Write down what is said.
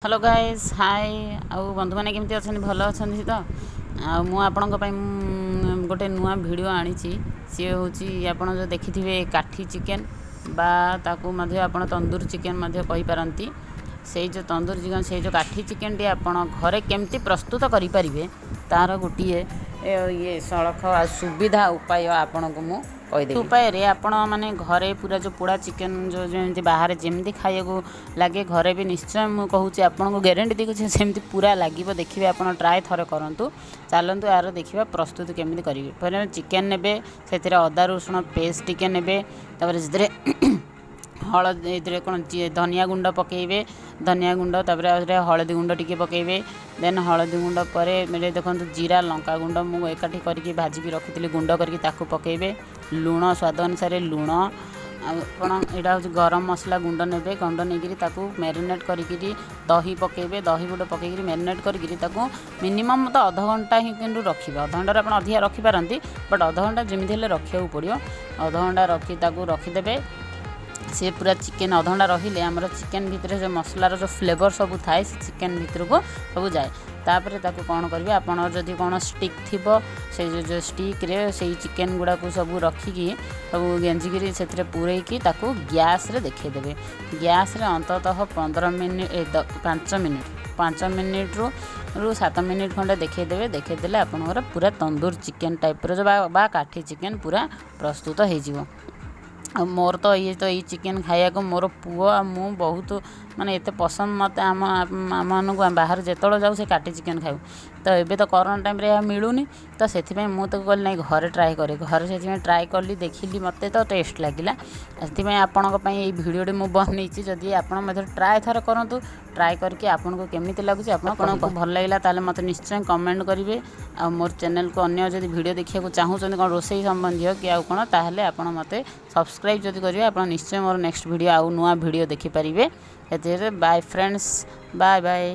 Hello guys, ହାଏ। ଆଉ ବନ୍ଧୁମାନେ, କେମିତି ଅଛନ୍ତି? ଭଲ ଅଛନ୍ତି ତ? ଆଉ ମୁଁ ଆପଣଙ୍କ ପାଇଁ ଗୋଟେ ନୂଆ ଭିଡ଼ିଓ ଆଣିଛି। ସିଏ ହେଉଛି, ଆପଣ ଯେଉଁ ଦେଖିଥିବେ କାଠି ଚିକେନ୍ ବା ତାକୁ ମଧ୍ୟ ଆପଣ ତନ୍ଦୁର ଚିକେନ୍ ମଧ୍ୟ କହିପାରନ୍ତି। ସେଇ ଯେଉଁ ତନ୍ଦୁର ଚିକେନ୍, ସେଇ ଯେଉଁ କାଠି ଚିକେନ୍ଟି ଆପଣ ଘରେ କେମିତି ପ୍ରସ୍ତୁତ କରିପାରିବେ, ତା'ର ଗୋଟିଏ ଇଏ ସଳଖ ଆଉ ସୁବିଧା ଉପାୟ ଆପଣଙ୍କୁ ମୁଁ କହିଦେବି। ଉପାୟରେ ଆପଣ ମାନେ ଘରେ ପୁରା ଯେଉଁ ପୋଡ଼ା ଚିକେନ୍ ଯେଉଁ ଯେମିତି ବାହାରେ ଯେମିତି ଖାଇବାକୁ ଲାଗେ, ଘରେ ବି ନିଶ୍ଚୟ, ମୁଁ କହୁଛି ଆପଣଙ୍କୁ, ଗ୍ୟାରେଣ୍ଟି ଦେଇକି ସେମିତି ପୁରା ଲାଗିବ। ଦେଖିବେ, ଆପଣ ଟ୍ରାଏ ଥରେ କରନ୍ତୁ। ଚାଲନ୍ତୁ ଏହାର ଦେଖିବା ପ୍ରସ୍ତୁତି କେମିତି କରିବେ। ପ୍ରଥମେ ଚିକେନ୍ ନେବେ, ସେଥିରେ ଅଦା ରସୁଣ ପେଷ୍ଟ ଟିକେ ନେବେ। ତାପରେ ସେଥିରେ ହଳଦୀ, ଏଥିରେ କ'ଣ ଧନିଆ ଗୁଣ୍ଡ ପକାଇବେ, ଧନିଆ ଗୁଣ୍ଡ। ତାପରେ ଆଉ ହଳଦୀ ଗୁଣ୍ଡ ଟିକେ ପକାଇବେ। ଦେନ୍ ହଳଦୀ ଗୁଣ୍ଡ ପରେ ଦେଖନ୍ତୁ, ଜିରା ଲଙ୍କା ଗୁଣ୍ଡ ମୁଁ ଏକାଠି କରିକି ଭାଜିକି ରଖିଥିଲି ଗୁଣ୍ଡ କରିକି, ତାକୁ ପକାଇବେ। ଲୁଣ, ସ୍ୱାଦ ଅନୁସାରେ ଲୁଣ। ଆଉ ଆପଣ ଏଇଟା ହେଉଛି ଗରମ ମସଲା ଗୁଣ୍ଡ ନେବେ। ଗୁଣ୍ଡ ନେଇକିରି ତାକୁ ମ୍ୟାରିନେଟ୍ କରିକିରି ଦହି ପକାଇବେ। ଦହି ଗୁଣ୍ଡ ପକାଇକିରି ମ୍ୟାରିନେଟ୍ କରିକିରି ତାକୁ ମିନିମମ୍ ତ ଅଧଘଣ୍ଟା ହିଁ କିନ୍ତୁ ରଖିବେ। ଅଧଘଣ୍ଟାରେ ଆପଣ ଅଧିକା ରଖିପାରନ୍ତି, ବଟ୍ ଅଧଘଣ୍ଟା ଯେମିତି ହେଲେ ରଖିବାକୁ ପଡ଼ିବ। ଅଧଘଣ୍ଟା ରଖି ତାକୁ ରଖିଦେବେ। ସିଏ ପୁରା ଚିକେନ୍ ଅଧଘଣ୍ଟା ରହିଲେ ଆମର ଚିକେନ୍ ଭିତରେ ଯେଉଁ ମସଲାର ଯେଉଁ ଫ୍ଲେଭର୍ ସବୁ ଥାଏ, ସେ ଚିକେନ୍ ଭିତରକୁ ସବୁ ଯାଏ। ତାପରେ ତାକୁ କ'ଣ କରିବେ, ଆପଣ ଯଦି କ'ଣ ଷ୍ଟିକ୍ ଥିବ, ସେଇ ଯେଉଁ ଯେଉଁ ଷ୍ଟିକ୍ରେ ସେଇ ଚିକେନ୍ ଗୁଡ଼ାକୁ ସବୁ ରଖିକି, ସବୁ ଗେଞ୍ଜିକିରି ସେଥିରେ ପୂରେଇକି ତାକୁ ଗ୍ୟାସ୍ରେ ଦେଖେଇଦେବେ। ଗ୍ୟାସ୍ରେ ଅନ୍ତତଃ 15 ମିନିଟ୍, 5 ମିନିଟ୍, 5 ମିନିଟ୍ରୁ 7 ମିନିଟ୍ ଖଣ୍ଡେ ଦେଖେଇଦେବେ। ଦେଖେଇଦେଲେ ଆପଣଙ୍କର ପୁରା ତନ୍ଦୁର ଚିକେନ୍ ଟାଇପ୍ର ଯେଉଁ ବା କାଠି ଚିକେନ୍ ପୁରା ପ୍ରସ୍ତୁତ ହେଇଯିବ। ଆଉ ମୋର ତ ଇଏ ତ ଏଇ ଚିକେନ୍ ଖାଇବାକୁ ମୋର ପୁଅ ଆଉ ମୁଁ ବହୁତ ମାନେ ଏତେ ପସନ୍ଦ ମୋତେ। ଆମମାନଙ୍କୁ ବାହାରେ ଯେତେବେଳେ ଯାଉ, ସେ କାଠି ଚିକେନ୍ ଖାଇବୁ। ତ ଏବେ ତ କରୋନା ଟାଇମ୍ରେ ଏହା ମିଳୁନି, ତ ସେଥିପାଇଁ ମୁଁ ତାକୁ କହିଲି, ନାଇଁ, ଘରେ ଟ୍ରାଏ କରେ। ଘରେ ସେଥିପାଇଁ ଟ୍ରାଏ କଲି, ଦେଖିଲି, ମୋତେ ତ ଟେଷ୍ଟ ଲାଗିଲା। ସେଥିପାଇଁ ଆପଣଙ୍କ ପାଇଁ ଏଇ ଭିଡ଼ିଓଟି ମୁଁ ବନେଇଛି। ଯଦି ଆପଣ ମଧ୍ୟ ଟ୍ରାଏ ଥରେ କରନ୍ତୁ, ଟ୍ରାଏ କରିକି ଆପଣଙ୍କୁ କେମିତି ଲାଗୁଛି, ଆପଣଙ୍କୁ ଭଲ ଲାଗିଲା ତାହେଲେ ମୋତେ ନିଶ୍ଚୟ କମେଣ୍ଟ କରିବେ। ଆଉ ମୋର ଚ୍ୟାନେଲକୁ ଅନ୍ୟ ଯଦି ଭିଡ଼ିଓ ଦେଖିବାକୁ ଚାହୁଁଛନ୍ତି, କ'ଣ ରୋଷେଇ ସମ୍ବନ୍ଧୀୟ କି ଆଉ କ'ଣ, ତାହେଲେ ଆପଣ ମୋତେ ସବସ୍କ୍ରାଇବ୍ ଯଦି କରିବେ, ଆପଣ ନିଶ୍ଚୟ ମୋର ନେକ୍ସଟ ଭିଡ଼ିଓ ଆଉ ନୂଆ ଭିଡ଼ିଓ ଦେଖିପାରିବେ। ଏଥିରେ ବାଏ ଫ୍ରେଣ୍ଡସ୍, ବାଏ ବାଏ।